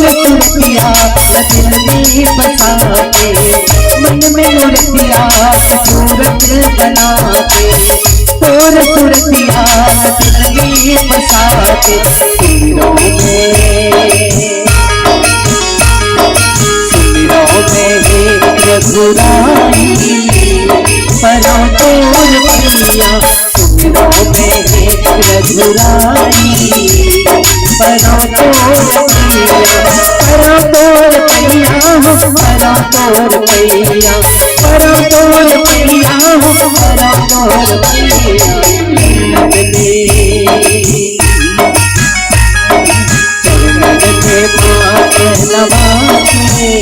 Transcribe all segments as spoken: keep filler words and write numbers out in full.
सूरतिया दिल में बसा के, मन में मूरतिया सूरत बना के, तोर सूरतिया दिल में बसा के, सुमिरो में, सुमिरो में हे रघुराई, परो तोर पैया, सुमिरो में हे रघुराई, परो तोर पैया, परो तोर पैया हो, परो तोर पैया, परो तोर पैया हो, परो तोर पैया। चरणन में माथ नवा के,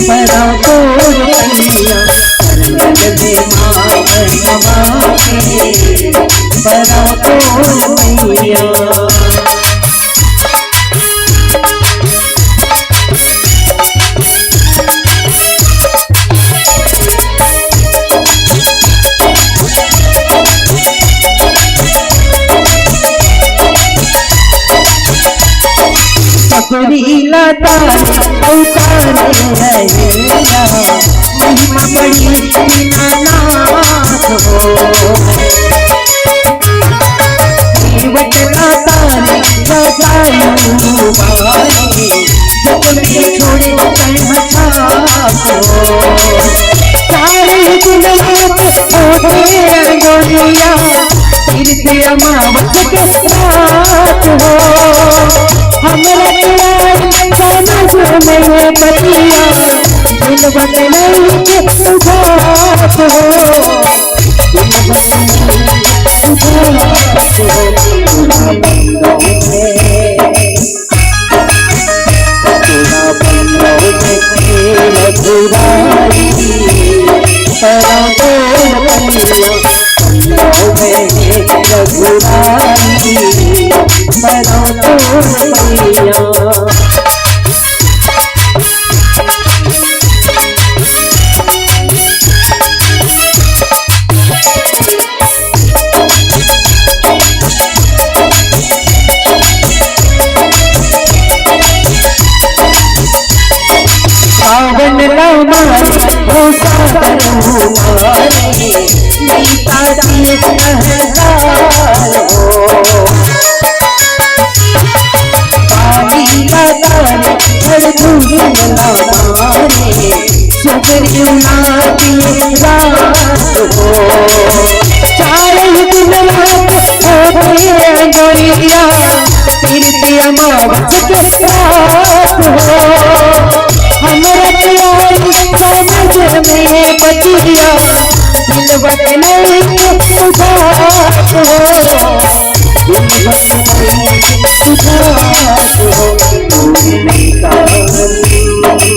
परो तोर पैया, चरणन में माथ नवा के, परो तोर पैया। पकड़ी ला तारी उतारे अहिया, महिमा बड़ी दीनानाथ हो। जीव के ला तारी बजायु माई, जब भी छोड़े तन छाप हो। सारे गुनाह होते अंगोलिया, तीर्थ अमावस के रात हो। हमरा प्यार समझ में बतिया, दिल बदलई के सुझाव हो। दिल बदलई के सुझाव हो। तोरा बंगलो में तेल घुराई, परा तोर पैया, बंगलो में तेल घुराई, परा तोर पैया। पावन लमारी भूषा तनु मारे, गीता जी सहसार हो। पानी का तारे हर धुन लमारे, सुगरी उनादी रात हो। चारों दिन रात होते गोरिया, तीर्थ अमावस के रात हो। हमरा प्यारी समझ में बतिया, दिल बदले के सुझाव हो। दिल बदले के सुझाव हो। तोर नैता रघुराई,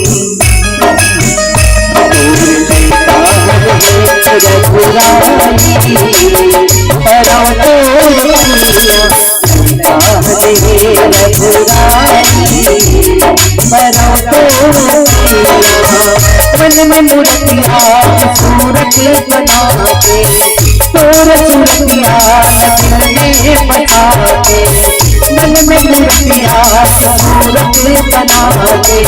परम तोर नैता रघुराई, परम तोर। मन में मूरतिया सूरत बना के, तोर सूरतिया दिल में बसा के, मन में मूरतिया सूरत बना के,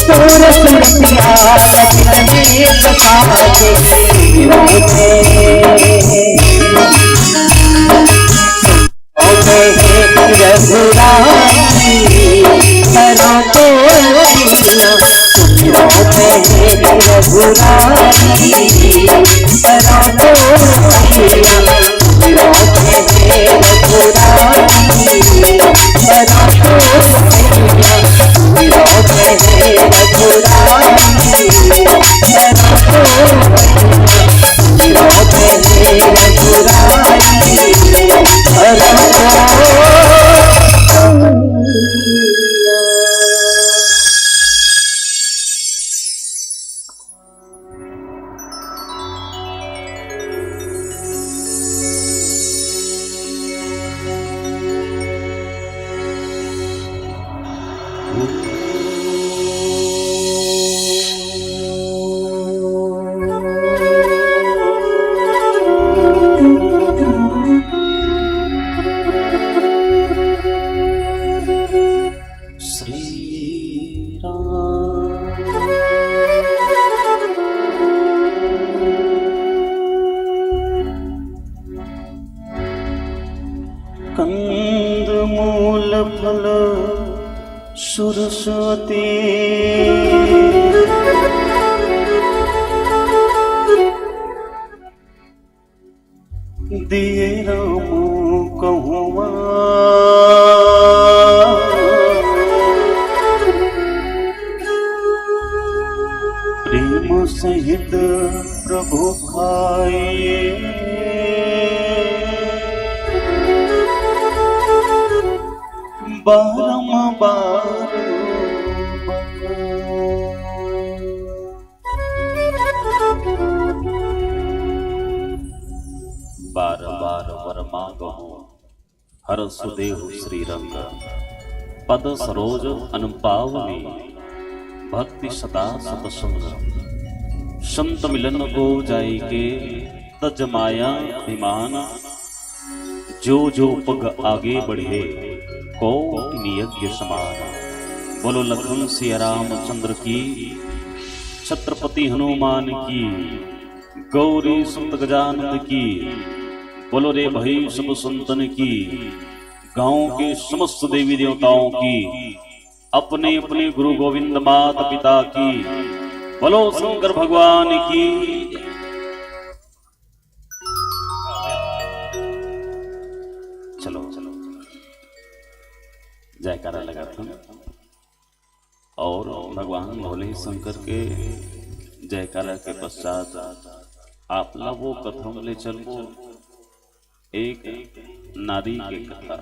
तोर सूरतिया दिल में बसा के, रघुराई, परा तोर पैया, सुमिरो में हे रघुराई, परा तोर पैया, सुमिरो में हे रघुराई, परा तोर पैया, सुमिरो में हे रघुराई, परा तोर पैया, सुमिरो में हे रघुराई, परा तोर पैया। श्री कंद मूल फल सरस्वती, दिए राम कहवाँ। प्रेम सहित प्रभु खाइए, बारंबार बखाइए। बार बार वर मांगहु हरषु देहु श्रीरंग, पद सरोज अनुपावनी, भक्ति सदा सतसंग। संत मिलन को जाइके, तज माया अभिमान। जो जो पग आगे बढ़े, कोटि यज्ञ समान। बोलो लखन सिया रामचंद्र की, छत्रपति हनुमान की, गौरी सुत गजानन की। बोलो रे भाई सब संतन की, गांव के समस्त देवी देवताओं की, अपने अपने गुरु गोविंद माता पिता की। बोलो शंकर भगवान की। चलो, चलो, जयकारा लगाथन। और भगवान भोले शंकर के जयकारा के पश्चात आप ला वो कथा में ले चलबो, एक नारी के कथा।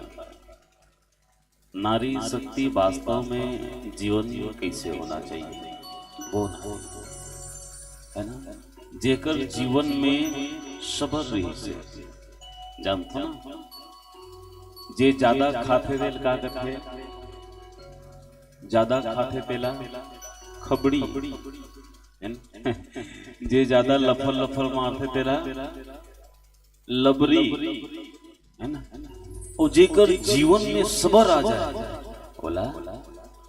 नारी शक्ति वास्तव में जीवन में कैसे होना चाहिए, वो ना, है ना? जेकर जीवन में सबर रहिसे, जानथो ना, जे ज्यादा खाथे तेला का कथे? ज्यादा खाथे तेला खबड़ी, है ना? जे ज्यादा लफर लफर मारथे तेला लबरी, है ना? अउ जेकर जीवन में सबर आ जाए, ओला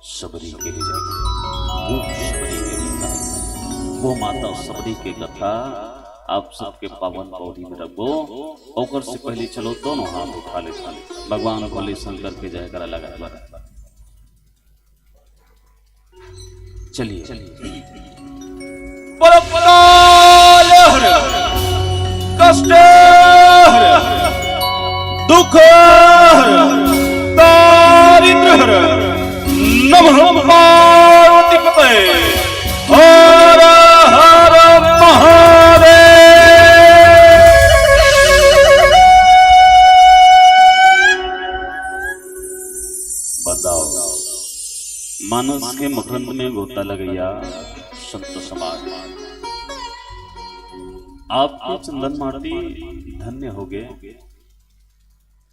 सबरी कहे जाथे। वो सबरी के कथा, वो माता सबरी के कथा आप सबके पावन पौड़ी में रखबो। ओकर से पहले चलो दोनों हाथ उठा लेथन, भगवान भोले शंकर के जयकारा लगा। चलिए, चलिए। बोलो काल हर, कष्ट हर, दुख हर, दारिद्र हर, नमः पार्वती पते, हर हर महादेव। बताओ, मानस के मकरंद में गोता लगइया संत समाज, आपके चंदन माटी धन्य होगे,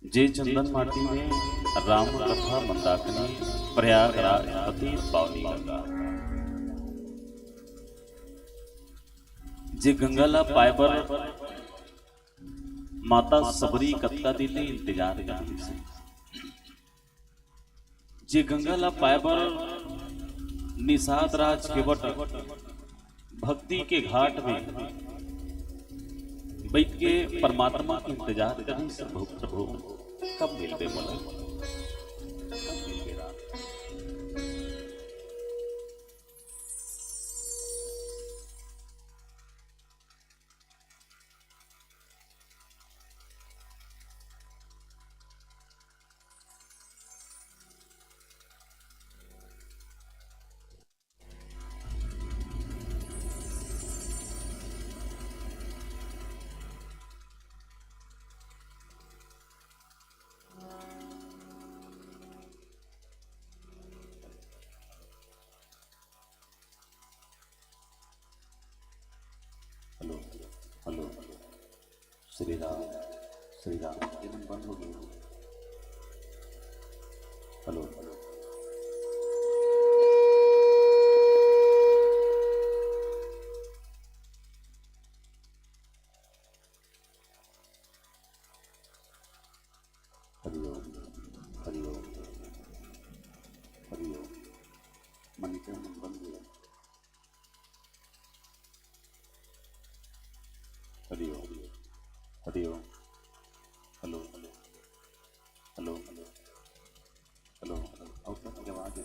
जे चंदन माटी में राम कथा मंदाकिनी, प्रयागराज पति पावनी गंगा, जे गंगा ला पाए बर माता सबरी कतका दिन ले इंतजार करत रहिसे। जे गंगा ला पाए बर निषाद राज केवट भक्ति के घाट में बइठ के परमात्मा के इंतजार करिस, प्रभु, प्रभु, कब मिलबे मोला? कब मिलबे राम? हेलो, हेलो, श्री राम, श्री राम, ये मन बंद हो गए। Hello, hello. हरि ओम, हरि ओम, हरि ओम। मनी Hari Om. Hari Om. Hello, hello, hello, hello, hello, hello. और क्या, क्या आवाज है?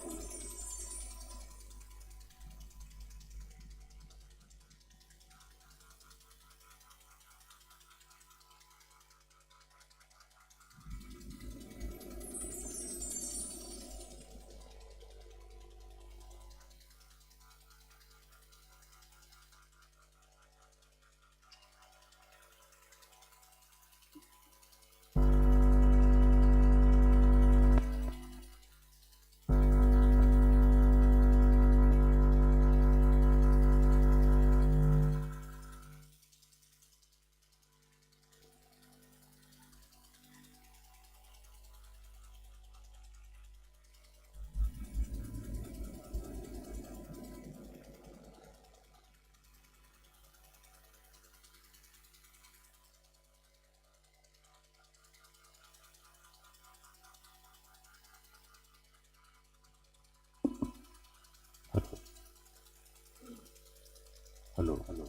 Hello, hello,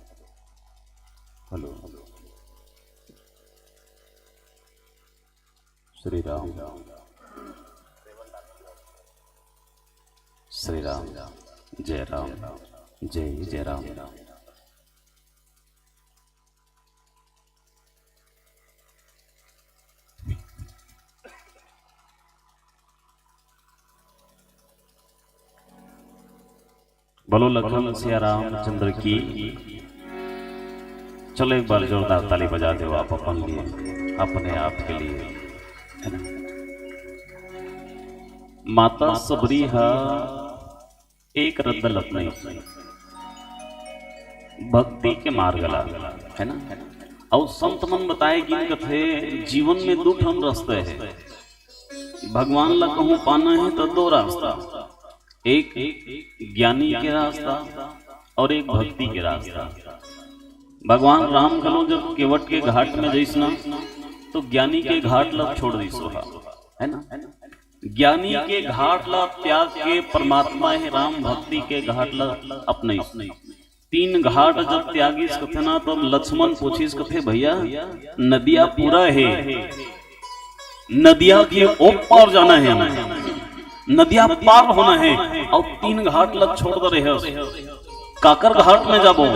hello, hello. Shri Ram, Shri Ram, जय राम, जय जय राम। बोलो लखन सिया रामचंद्र की। चलो एक बार जोरदार ताली बजा दो आप अपन लिए, अपने आप के लिए, है ना? माता सबरी हा एक रद्दा ल अपने भक्ति के मार्ग ला, है ना? अउ संत मन बताए गिन कथे, जीवन में दू ठन रस्ता हे। भगवान ला कहूँ पाना हे त दो रास्ता, एक ज्ञानी के रास्ता अउ एक भक्ति के रास्ता। भगवान राम घलो जब केवट के घाट में जइस ना, तो ज्ञानी के घाट ला छोड़ दिस ओहा, है ना? ज्ञानी के घाट ला त्याग के परमात्मा हे राम भक्ति के घाट ला अपनाइस। तीन घाट जब त्यागिस कथे ना, तब लक्ष्मण पूछिस कथे, "भैया, नदिया पूरा हे, नदिया के ओ पार जाना हे, नदिया पार होना हे, अउ तीन घाट ला छोड़ दे रहे हस, काकर घाट में जाबो?"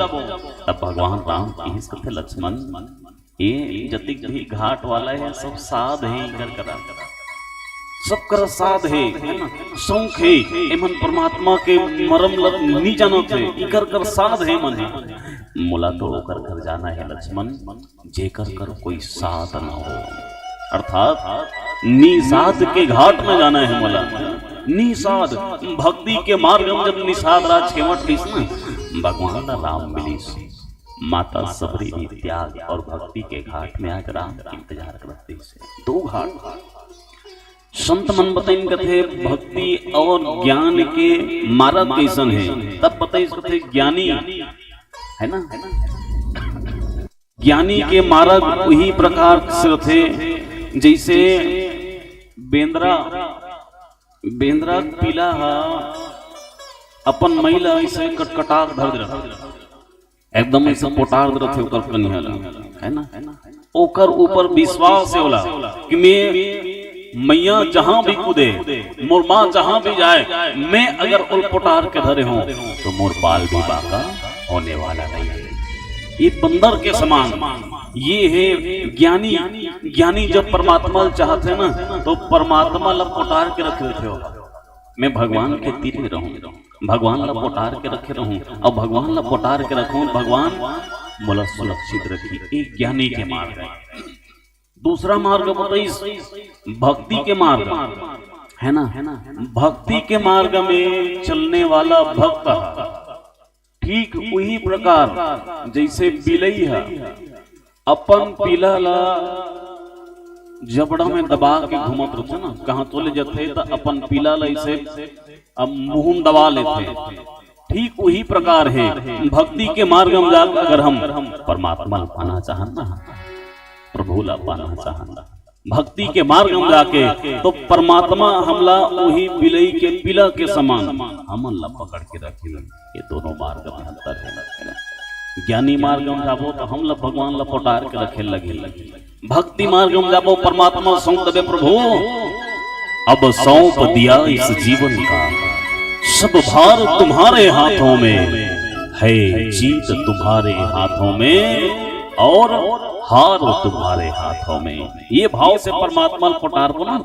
तब भगवान राम कहिस कथे, लक्ष्मण, ये जतिक भी घाट वाला हे, सब साध हे, इकर करा, सब करा साध हे, है ना, शौक हे, एमन परमात्मा के मरम ल नी जानत हे, इकर कर साध हे मन हे। मोला तो ओकर कर जाना हे लक्ष्मण, जेकर कर कोई साध न हो, अर्थात निषाद के घाट में जाना हे मोला। निषाद, भक्ति के मार्ग में जब निषाद राज के मठ लिस ना, भगवान ला राम मिलिस। माता सबरी भी त्याग अउ भक्ति के घाट में आज राम के इंतजार करत रहिस हे। दो घाट। संत मन बताइन कथे भक्ति अउ ज्ञान के मारग कइसन हे, तब बताइस कथे ज्ञानी, है ना? ज्ञानी के मारग उही प्रकार से रथे, जइसे बेंदरा, बेंदरा के पिला ह अपन मई ल अइसे कटकटा के धर दे रथे। एकदम अइसे पोटार दे रथे ओकर कनिहा ला, है ना? ओकर ऊपर विश्वास हे ओला कि मैं, मैया जहां भी कूदे, मोर माँ जहां भी जाए, मैं अगर ओल पोटार के धरे हों, तो मोर बाल भी बांका होने वाला नहीं है। ये बंदर के समान, ये हे ज्ञानी। ज्ञानी जब परमात्मा ल चाहत हे ना, तो परमात्मा ला पोटार के रख देथे हो। मैं भगवान के तीर में रहूं, भगवान ला पोटार के रखे रहूं, अउ भगवान ला पोटार के रखूं, भगवान मोला सुरक्षित रखी। एक ज्ञानी के मार्ग हे। दूसरा मार्ग बताइस भक्ति के मार्ग, है ना? भक्ति के मार्ग में चलने वाला भक्त ह ठीक उही प्रकार जइसे बिलई ह अपन पिला ला जबड़ा में दबा के घूमत रथे ना, कहाँ तो ले जथे त अपन पिला ला अइसे अब मुंह दबा लेथे। ठीक उही प्रकार हे, भक्ति के मार्ग में जाकर अगर हम परमात्मा ला पाना चाहन ना, प्रभु ला पाना चाहन ना, भक्ति के मार्ग में जाके तो परमात्मा हमला उही बिलई के पिला के समान हमन ला पकड़ के रखे। ये दोनों मार्ग में अंतर हे। ज्ञानी मार्ग में जाबो तो हमला भगवान ला पोटार के रखे लगे। भक्ति मार्ग में जाबो, परमात्मा सौंप देबे, प्रभु अब सौंप दिया इस जीवन का, सब भार तुम्हारे हाथों में, है जीत तुम्हारे हाथों में और हार तुम्हारे हाथों में। ये भाव से परमात्मा ल पोटारबो ना,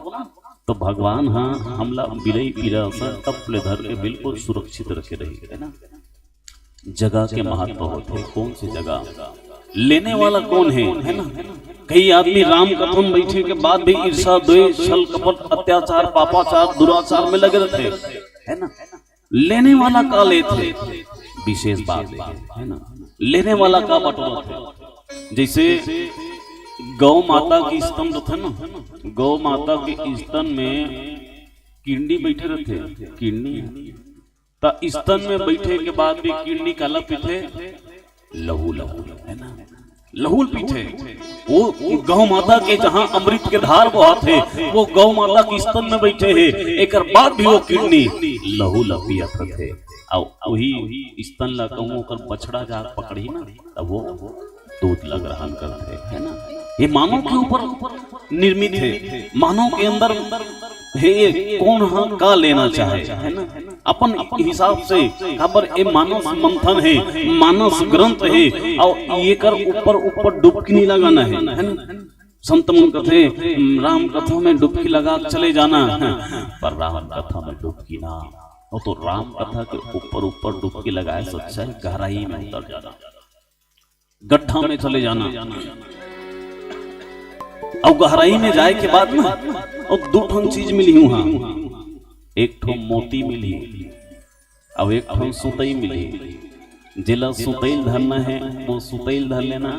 तो भगवान हा हमला बिलई पिला असन टप ले धर के बिल्कुल सुरक्षित रखे रही, है ना। जगह के महत्व होथे, कौन सी जगह, लेने वाला कौन है, है ना। कई आदमी राम कथा में बैठे के बाद भी ईर्षा, द्वेष, छल, कपट, अत्याचार, पापाचार, दुराचार में लगे रहते, है ना। लेने वाला का लेथे, विशेष बात हे, है ना। लेने वाला का बटोरथे। जैसे गौ माता के स्तन रथे ना, गौ माता के स्तन में किडनी बैठे रथे, किडनी। त स्तन में बैठे के बाद भी किडनी काला पीथे? लहू, लहू, है ना, लहू ल पीथे। वो गौ माता के जहां अमृत के धार बहाथे, वो गौ माता के स्तन में बैठे हे, एकर बाद भी वो किडनी लहू ल पियत रथे। अउ वही स्तन ला कहूं ओकर बछड़ा जा पकड़ही ना, तब वो दूध ला ग्रहण करथे, है ना। ये मानव के ऊपर निर्मित हे, मानव के अंदर हे, ये कौन हा का लेना चाहे, है ना। अपन हिसाब से, काबर ए मानस मंथन हे, मानस ग्रंथ हे, अउ एकर ऊपर, ऊपर डुबकी नहीं लगाना हे, है ना। संत मन कथे, "राम कथा में डुबकी लगा के चले जाना," पर राम कथा में डुबकी ना, वो तो राम कथा के ऊपर, ऊपर डुबकी लगाए से अच्छा हे गहराई में उतर जाना, गड्ढा में चले जाना। अउ गहराई में जाए के बाद ना, वो दू ठन चीज मिलही उहां, एक ठो मोती मिलही, अउ एक ठन सुतई मिलही। जेला सुतई ल धरना हे, वो सुतई ल धर लेना,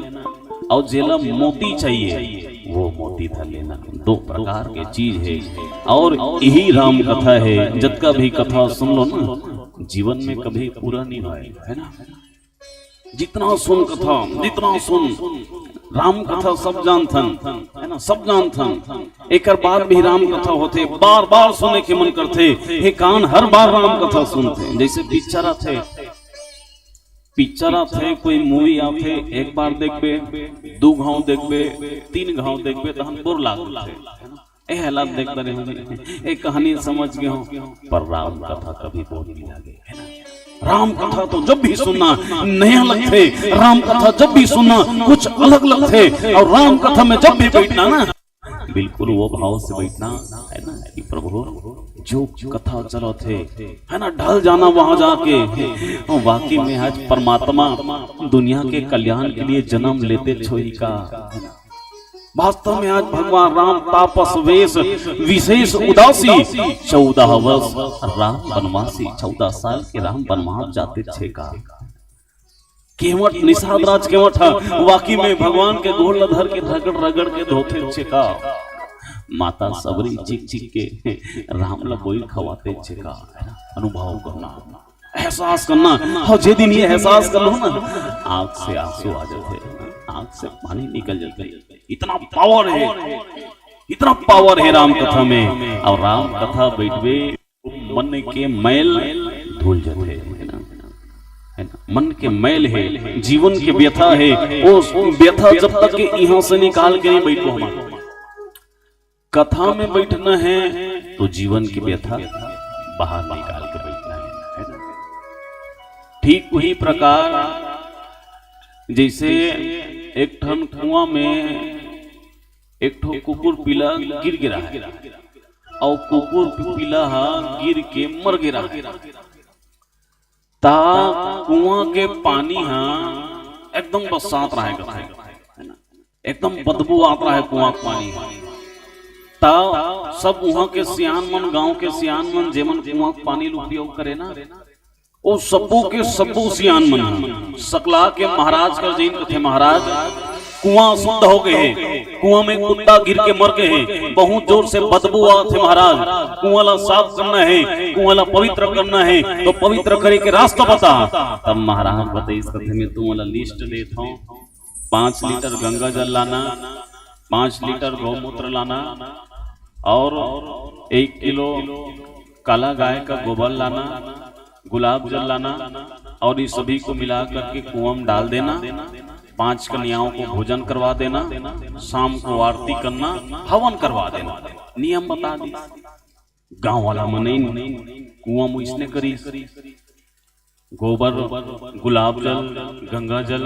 अउ जेला मोती चाहिए, वो मोती धर लेना। दो प्रकार के चीज हे, अउ यही राम कथा हे। जतका भी कथा सुन लो ना, जीवन में कभी पूरा नहीं होय, है ना। जितना सुन कथा, जितना सुन राम कथा, सब जानथन, है ना, सब जानथन। एकर बाद भी राम कथा होथे, बार बार सुने के मन करथे। हे कान, हर बार राम कथा सुनथे। जैसे पिक्चर आथे, पिक्चर आथे, कोई मूवी आथे, एक बार देखबे, दू घाव देखबे, तीन घाव देखबे, तहन बोर लागथे। ए हालत देख डरे हो, ए कहानी समझ गए हो, पर राम कथा कभी बोर नहीं लगे, है ना। राम कथा तो जब भी सुनना नया लगथे, राम कथा जब भी सुनना कुछ अलग लगथे, अउ राम कथा में जब भी बैठना ना, बिल्कुल वो भाव से बैठना, है ना, कि प्रभु जो कथा चलत हे, है ना, ढल जाना वहां जाके। वाकई में आज परमात्मा दुनिया के कल्याण के लिए जन्म लेते छोही का, है ना। वास्तव में आज भगवान राम तापस वेश विशेष उदासी, चौदह वर्ष राम वनवासी, चौदह साल के राम वनवास जाते छे का। केवट निषाद राज केवट हा वाकई में भगवान के गोड़ ल धर के रगड़ रगड़ के धोते छे का। माता सबरी चिक चिक के राम ल बोइर खवाते छे का। अनुभव करना, एहसास करना। हाँ, जे दिन ये एहसास कर लो ना, आंख से आंसू आ जाते, आंख से पानी निकल जाते। इतना पावर हे, इतना पावर हे राम कथा में। अउ राम कथा बैठबे, मन के मैल धुल जाथे, है ना? है ना? मन के मैल हे, जीवन के व्यथा हे, वो व्यथा जब तक के इहां से निकाल के नहीं बैठो हमारे कथा में बैठना हे, तो जीवन की व्यथा बाहर निकाल के बैठना हे, है ना? ठीक वही प्रकार जैसे एक ठन कुआं में एक ठो कुकुर पीला गिर गिरा हे, अउ कुकुर पीला हा गिर के मर गिरा हे। ता कुआं के पानी हा एकदम बरसात रहे कथे, है ना? एकदम बदबू आत रहे कुआं के पानी हा। ता सब उहां के सियान मन, गांव के सियान मन, जेमन कुआं के पानी ल उपयोग करे ना, ओ सब्बो के सब्बो सियान मन हा सकला के महाराज कर जईन कथे, महाराज, कुआं शुद्ध हो गए हे, कुआं में कुत्ता गिर के मर गए हे, बहुत जोर से बदबू आत हे महाराज, कुआं ला साफ करना हे, कुआं ला पवित्र करना हे, तो पवित्र करे के रास्ता बता। तब महाराज बताइस कथे, मैं तुमन ला लिस्ट देत हूं, पांच लीटर गंगा जल लाना, पाँच लीटर गौमूत्र लाना और एक किलो काला गाय का गोबर लाना, गुलाब जल लाना और इस सभी को मिला करके कुआं में डाल देना। पांच कन्याओं को भोजन करवा देना, शाम को आरती करना, हवन करवा देना। नियम बता दी। गांव वाला मनई कुआं में इसने करिस, गोबर, गुलाब जल, गंगा जल,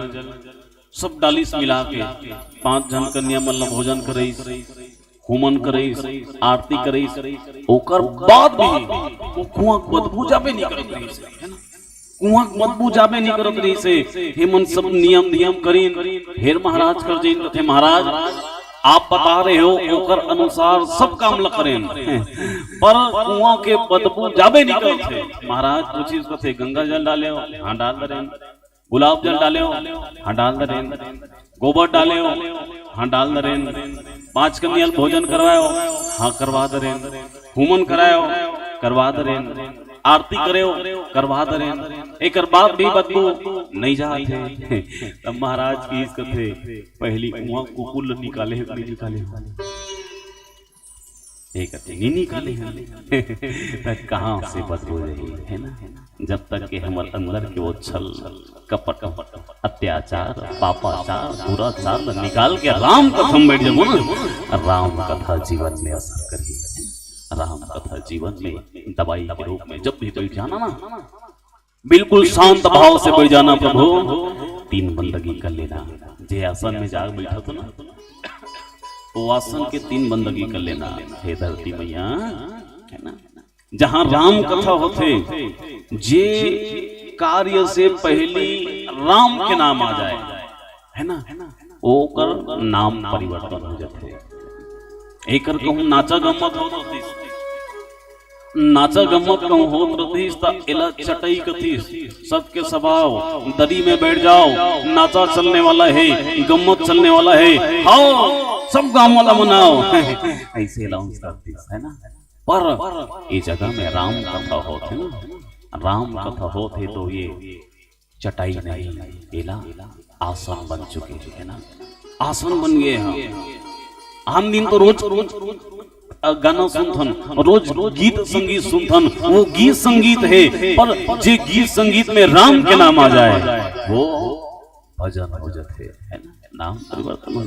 सब डालिस मिला के। पांच झन कन्या मन ला भोजन करइस, हुमन करइस, आरती करइस। ओकर बाद भी वो कुआं के बदबू जाबे नहीं करत रहिस, है ना? कुआं के बदबू जाबे नहीं करत रहिस। हे मन सब नियम नियम करिन। हेर महाराज कर जइन कथे, महाराज, आप बता रहे हो, ओकर अनुसार सब काम ल करेन, पर कुआं के बदबू जाबे नहीं करत हे। महाराज पूछिस कथे, गंगा जल डाले हो? हाँ, डाल दरेन। गुलाब जल डाले हो? हाँ, डाल दरेन। गोबर डाले हो? हाँ, डाल दरेन। पांच कन्या ल भोजन करवाए हो? हाँ, करवा दरेन। हुमन कराए हो? करवा दरेन। आरती करे हो? करवा दरेन। एकर बाद भी बदबू नहीं जात हे। तब महाराज कहिस कथे, पहली कुआं कुकुर ल निकाले हे कि नहीं निकाले हो? ये कथे, नहीं निकाले हन। त कहाँ से बदबू रही, है ना? जब तक के हमर अंदर के वो छल, कपट, अत्याचार, पापाचार, दुराचार ल निकाल के राम कथा में बैठ जाबो ना, राम कथा जीवन में असर करही। राम कथा जीवन में दवाई के रूप में जब भी बैठ जाना ना, बिल्कुल शांत भाव से बैठ जाना, प्रभु, तीन बंदगी कर लेना। जे आसन में जाके बैठा तो ना, वो आसन के तीन बंदगी कर लेना। हे धरती मैया, है ना, जहां राम कथा होथे, जे कार्य से पहली राम के नाम आ जाए, है ना, ओकर नाम परिवर्तन हो जाथे। एकर कहूं नाचा गम्मत होत रहिस, नाचा गम्मत कहूं होत रहिस, त एला चटई कथिस। सबके सभा दरी में बैठ जाओ, नाचा चलने वाला है, गम्मत चलने वाला है, हाओ, सब गांव वाला मनाओ। ऐसे अनाउंस करतिस, है ना? पर ये जगह में राम कथा होत हे ना, राम कथा होत हे तो ये चटाई नहीं, एला आसन बन चुके हे ना, आसन बन गए हैं। आन दिन तो रोज, रोज, रोज गाना सुनथन, रोज गीत संगीत सुनथन, वो गीत संगीत हे, पर जे गीत संगीत में राम के नाम आ जाए, वो भजन हो जाथे, है ना, नाम परिवर्तन हो